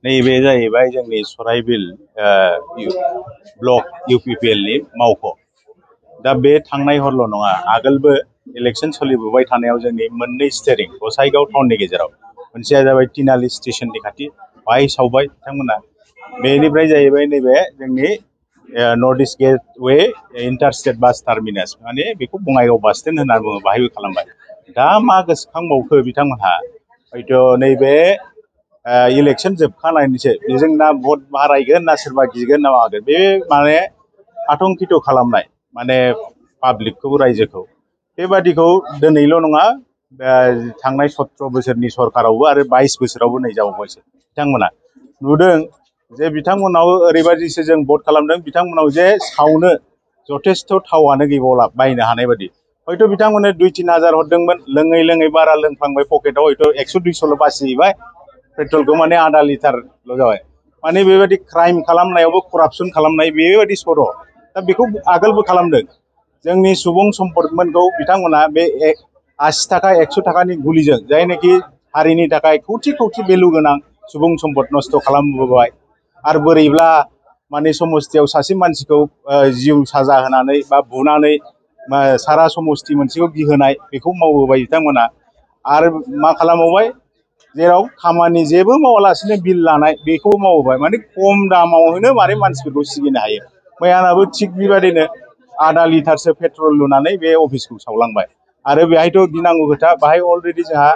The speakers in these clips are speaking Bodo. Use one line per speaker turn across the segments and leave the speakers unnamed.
नैबे जाहैबाय जोंनि सराइबिल ब्लक UPPL नि मावख'। दा बे थांनाय हरल' नङा, आगोलबो इलेक्शन सोलिबोबाय थानायाव जोंनि मोननै स्टेरिं गसाइगाव टाउननि गेजेराव मोनसेया जाबाय तिनालि स्टेशननि खाथि बाहाय सावबाय बिथांमोना। बेनिफ्राय जाहैबाय नैबे जोंनि नर्थ इस्ट गेटवे इन्टारस्टेट बास टार्मिनास, माने बेखौ बङाइगाव बास स्टेन्ड होनना बुङो, बाहायबो खालामबाय। दा मा गोसोखांबावखो बिथांमोनहा, हयथ' नैबे इलेक्शन जोबखानायनिसो बेजों ना भट बारायगोन ना सोरबा गिगोन ना मागोन, बे माने आतंकित खालामनाय, माने पाब्लिकखौ रायजोखौ। बेबादिखौ दिनैल' नङा, थांनाय 17 बोसोरनि सरकारावबो आरो 22 बोसोरावबो नै जाबावबायसो बिथांमोना नुदों जे बिथांमोनाव ओरैबायदिसो जों भट खालामदों, बिथांमोनाव जे सावनो जथेस्थ' थावानो गैबावला बायनो हानाय बायदि। हयथ' बिथांमोननो 2-3 हाजार हरदोंमोन, लोङै लोङै बारा लोंफ्लांबाय, पकेटाव हयथ' 100-200 बासिहैबाय, पेट्रलखौ माने आधा लिटारल' जाबाय। माने बेबायदि क्राइम खालामनायावबो करापसन खालामनाय बेबायदि सर'। दा बेखौ आगोलबो खालामदों। जोंनि सुबुं सम्पदमोनखौ बिथांमोना बे 80 थाखा 100 थाखानि गुलिजों, जायनाखि हारिनि थाखाय खौथि खौथि भेलु गोनां सुबुं सम्पद नस्थ' खालामबोबाय। आरो बोरैब्ला माने समस्थियाव सासे मानसिखौ जिउ साजा होनानै बा बुनानै सारा समस्ति मोनसेखौ गिहोनाय, बेखौ मावबोबाय बिथांमोना। आरो मा खालामबावबाय, जेराव खामानि जेबो मावालासिनो बिल लानाय, बेखौ मावबाय। माने खम दामावनो माने मानसिफोरखौ सिगिनो हायो। मैयानाबो थिग बेबायदिनो आधा लिटारसो पेट्रल लुनानै बे अफिसखौ सावलांबाय। आरो बेहायथ' गिनांगौ खोथा, बाहाय अलरेडि जोंहा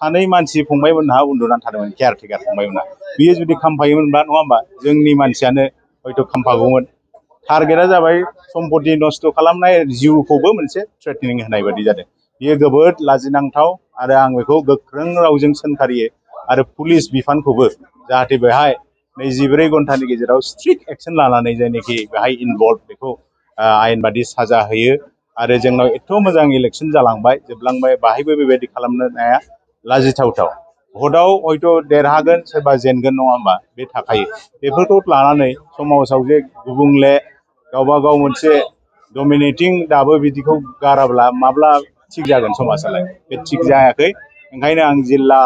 2 मानसि फंबायमोनहा उन्दुनानै थादोंमोन, केयारटेकार फंबायमोनहा। बियो जुदि खामफायोमोनबा, नङा होमबा, जोंनि मानसियानो हयथ' खामफागौमोन। टारगेटआ जाबाय सम्पति नस्थ' खालामनाय, जिउखौबो मोनसे थ्रेटनिं होनाय बायदि जादों। बियो जोबोद लाजिनांथाव, आरो आं बेखौ गोख्रों रावजों सोंखारियो। आरो पुलिस बिफानखौबो जाहाथे बेहाय 24 घन्टानि गेजेराव स्ट्रिक्ट एक्सन लानानै जायनाखि बेहाय इनभल्भ, बेखौ आयेन बादि साजा होयो। आरो जोंनाव एथ' मोजां इलेक्शन जालांबाय, जोबलांबाय, बाहायबो बेबायदि खालामनाया लाजिथावथाव। भटआव हयथ' देरहागोन, सोरबा जेनगोन, नङा होमबा, बे थाखायो। बेफोरखौ लानानै समाजाव जे गुबुंले, गावबा गाव मोनसे डमिनेटिं दाबो बिदिखौ गाराब्ला माब्ला थिग जागोन समाजालाय? बे थिग जायाखै। ओंखायनो आं जिल्ला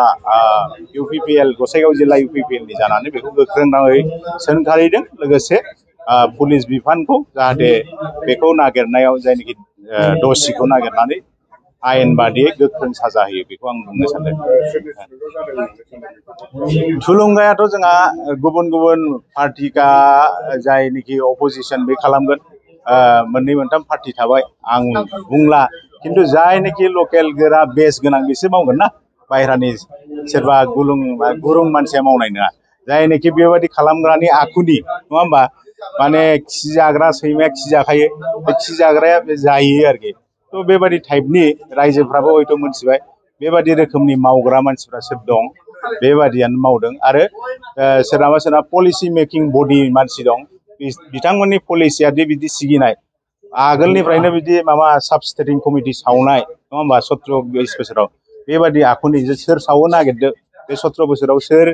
UPPL गसाइगाव जिल्ला UPPL नि जानानै बेखौ गोख्रों रावै सोंखारिदों। लोगोसे पुलिस बिफानखौ जाहाथे बेखौ नागिरनायाव जायनाखि दसिखौ नागिरनानै आयेन बादियै गोख्रों साजा होयो, बेखौ आं बुंनो सानदों। थुलुंगायाथ' जोंहा गुबुन गुबुन पार्टिका जायनिखि अपोजिसन बे खालामगोन, 2-3 पार्टि थाबाय, आं बुंला। खिन्थु जायनाखि लकेल गोरा बेस गोनां बिसोर मावगोन ना, बायह्रानि सोरबा गुरुं मानसिया मावनाय नङा। जायनाखि बेबायदि खालामग्रानि आखुनि, नङा होमबा, माने खि जाग्रा सैमाया खि जाखायो, बे खि जाग्राया बे जायो आरोखि। थ' बेबायदि टाइपनि रायजोफ्राबो हयथ' मोनथिबाय बेबायदि रोखोमनि मावग्रा मानसिफ्रा सोर दं, बेबादियानो मावदों। आरो सोरनाबा सोरनाबा पलिसि मेकिं बडि मानसि दं, बिथांमोननि पलिसिया बिदि सिगिनाय, आगोलनिफ्रायनो बिदि माबा साब स्टेरिं कमिटि सावनाय, नङा होमबा, 17-20 बोसोराव बेबायदि आखुनि सोर सावनो नागिरदों, बे 17 बोसोराव सोर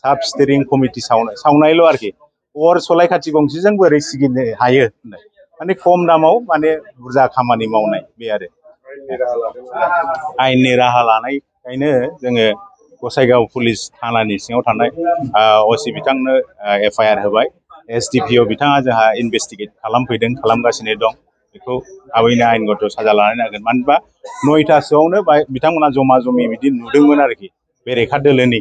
साब स्टेरिं कमिटि सावनायल' आरोखि। अर सलाय खाथि गंसेजों बोरै सिगिनो हायो होननाय, माने खम दामाव माने बुरजा खामानि मावनाय, बे आरो आयेननि राहा लानायखायनो जोङो गसाइगाव पुलिस थानानि सिङाव थानाय असि बिथांनो FIR होबाय। SDPO बिथाङा जोंहा इनभेस्टिगेट खालामफैदों, खालामगासिनो दं। बेखौ थाबैनो आयेनगत साजा लानो नांगोन। मानो होनबा 9टासोआवनो बिथांमोना जमा जमि बिदि नुदोंमोन आरोखि, बेरेखा दोलोनि।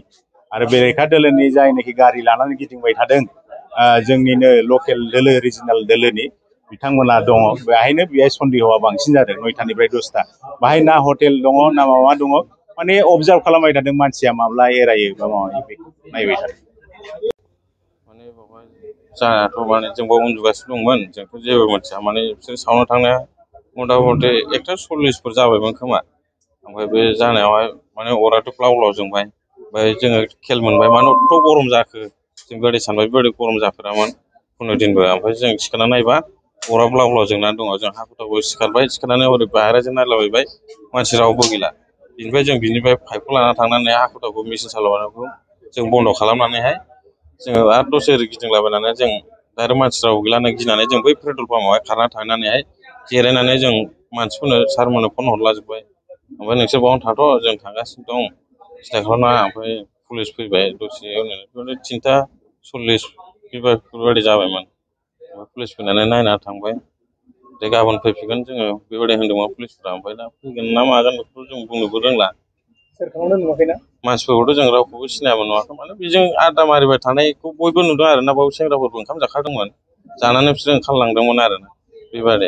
आरो बेरेखा दोलोनि जायनाखि गारि लानानै गिदिंबाय थादों, जोंनिनो लकेल दोलो, रिजनेल दोलोनि बिथांमोना दङ। बेहाय सन्देहआ बांसिन जादों। 9टानिफ्राय 10टा बाहाय ना हटेल दङ, ना माबा दङ, माने अबजार्भ खालामबाय थादों मानसिया माब्ला एरायो बा माबायो, बेखौ नायबाय थादों।
माने बावहाय जानायाथ' माने जोंबो उन्दुगासिनो दंमोन, जोंथ' जेबो मोनथिया। माने बिसोर सावनो थांनाया मथा मथि 1:40 जाबायमोन खोमा। ओमफ्राय बे जानायावहाय माने अराथ' ब्लाव ब्लाव जोंबाय। ओमफ्राय जोङो खेल मोनबाय, मानो एथ' गरम जाखो, जों बेबायदि सानबाय, बेबायदि गरम जाफेरामोन खुनु दिनबो। ओमफ्राय जों सिखारना नायबा अरा ब्लाव ब्लाव जोंनानै दङ। जों हाखु दाखु सिखारबाय, सिखारनानै हरै बाहेराजों नायलाबायबाय, मानसि रावबो गैला। बिनिफ्राय पाइपखौ लाना थांनानै हाखु दाखु मेसिन सालायनायखौ जों बन्द' खालामनानैहाय जोङो आरो दसे ओरै गिदिंलाबायनानै जों डाइरेक्ट मानसि रावबो गैला होननानै गिनानै जों बै पेट्रल पाम्पआवहाय खारना थांनानैहाय जिरायनानै जों मानसिफोरनो, सारमोननो फन हरलाजोब्बाय। ओमफ्राय नोंसोर बावनो थाथ', जों थांगासिनो दं, सिन्था खालामनाङा ओमफ्राय पुलिस फैबाय दसे उनाव 3:40 बेफोरबायदि जाबायमोन ओमफ्राय पुलिस फैनानै नायना थांबाय ओमफ्राय गाबोन फैफिनगोन जोङो बेबायदि होनदोंमोन पुलिसफ्रा ओमफ्राय दा फैगोन ना मागोन बेखौ जों बुंनोबो रोंला मानसिफोरखौथ' जों रावखौबो सिनायामोन नुवाखै माने बेजों आड्डा मारिबाय थानायखौ बयबो नुदों आरो ना बाव सेंग्राफोरबो ओंखाम जाखादोंमोन जानानै बिसोरो ओंखारलांदोंमोन आरो ना बेबायदि